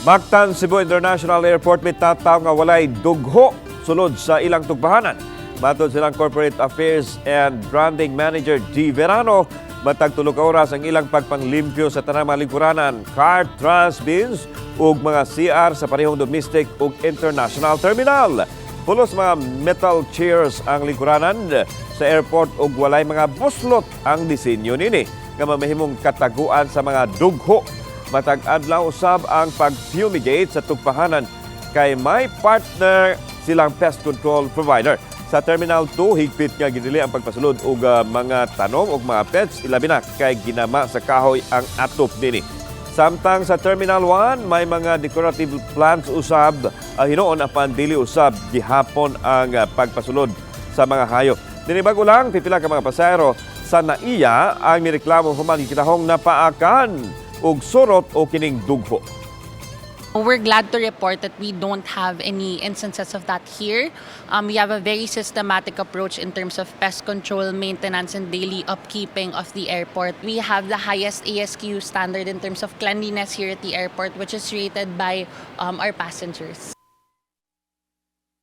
Mactan Cebu International Airport mitataw nga walay dugho sulod sa ilang tugpahanan. Matod silang Corporate Affairs and Branding Manager G. Verano, matag 3 ka oras ang ilang pagpanglimpyo sa tanang mga lingkuranan, cart, trash bins ug mga CR sa parehong domestic ug international terminal. Pulos mga metal chairs ang lingkuranan sa airport ug walay mga buslot ang disenyo nini nga mamahimong kataguan sa mga dugho. Matag adlaw usab ang pag-fumigate sa tugpahanan kay may partner silang pest control provider. Sa Terminal 2, higpit nga gidili ang pagpasulod og mga tanom og mga pets, ilabi na kay ginama sa kahoy ang atop nini. Samtang sa Terminal 1, may mga decorative plants usab hinuon apan dili usab gihapon ang pagpasulod sa mga hayop. Dinhi bag-o lang, pipila ka mga pasahero sa NAIA ang nireklamo human gikitahong napaakan og surot o kining dugho. We're glad to report that we don't have any instances of that here. We have a very systematic approach in terms of pest control, maintenance, and daily upkeeping of the airport. We have the highest ASQ standard in terms of cleanliness here at the airport, which is rated by our passengers.